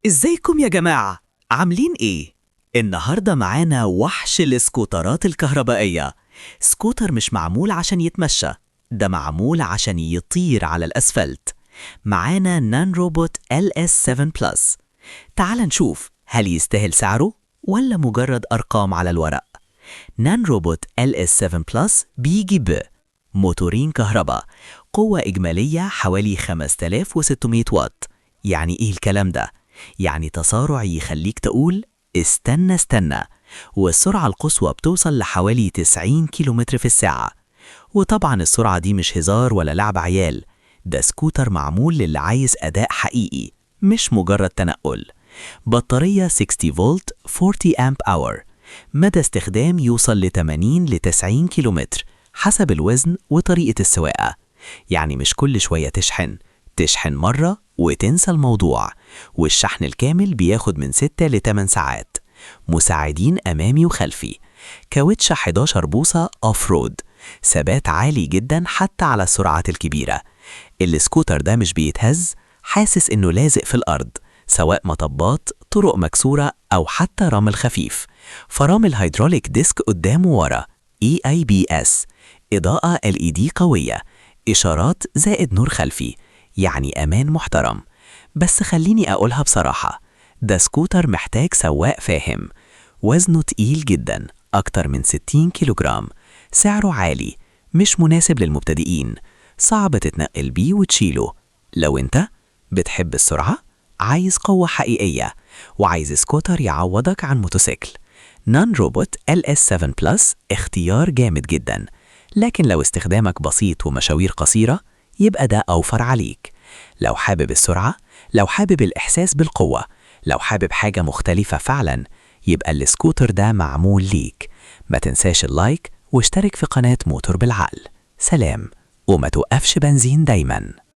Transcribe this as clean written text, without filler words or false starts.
ازيكم يا جماعة؟ عاملين ايه؟ النهاردة معانا وحش السكوترات الكهربائية. سكوتر مش معمول عشان يتمشى، ده معمول عشان يطير على الأسفلت. معانا Nanrobot LS7 Plus. تعال نشوف هل يستاهل سعره ولا مجرد أرقام على الورق. Nanrobot LS7 Plus بيجي ب موتورين كهرباء، قوة إجمالية حوالي 5600 واط. يعني إيه الكلام ده؟ يعني تسارع يخليك تقول استنى استنى، والسرعة القصوى بتوصل لحوالي 90 كيلومتر في الساعة. وطبعا السرعة دي مش هزار ولا لعب عيال، ده سكوتر معمول للي عايز أداء حقيقي مش مجرد تنقل. بطارية 60 فولت 40 amp hour، مدى استخدام يوصل ل 80 ل 90 كيلومتر حسب الوزن وطريقة السواقة. يعني مش كل شوية تشحن، تشحن مرة وتنسى الموضوع. والشحن الكامل بياخد من 6 ل 8 ساعات. مساعدين أمامي وخلفي، كاوتش 11 بوصة off road، ثبات عالي جدا حتى على السرعات الكبيرة. السكوتر ده مش بيتهز، حاسس إنه لازق في الأرض، سواء مطبات، طرق مكسورة أو حتى رمل خفيف. فرامل hydraulic disc قدام وورا، ABS، إضاءة LED قوية، إشارات زائد نور خلفي، يعني أمان محترم. بس خليني أقولها بصراحة، ده سكوتر محتاج سواق فاهم. وزنه تقيل جدا، أكتر من 60 كيلوغرام، سعره عالي، مش مناسب للمبتدئين، صعب تتنقل بيه وتشيله. لو انت بتحب السرعة، عايز قوة حقيقية، وعايز سكوتر يعوضك عن موتوسيكل، Nanrobot LS7 Plus اختيار جامد جدا. لكن لو استخدامك بسيط ومشاوير قصيرة، يبقى ده أوفر عليك. لو حابب السرعة، لو حابب الإحساس بالقوة، لو حابب حاجة مختلفة فعلا، يبقى السكوتر ده معمول ليك. ما تنساش ال like واشترك في قناة موتور بالعقل. سلام، وما توقفش بنزين دايما.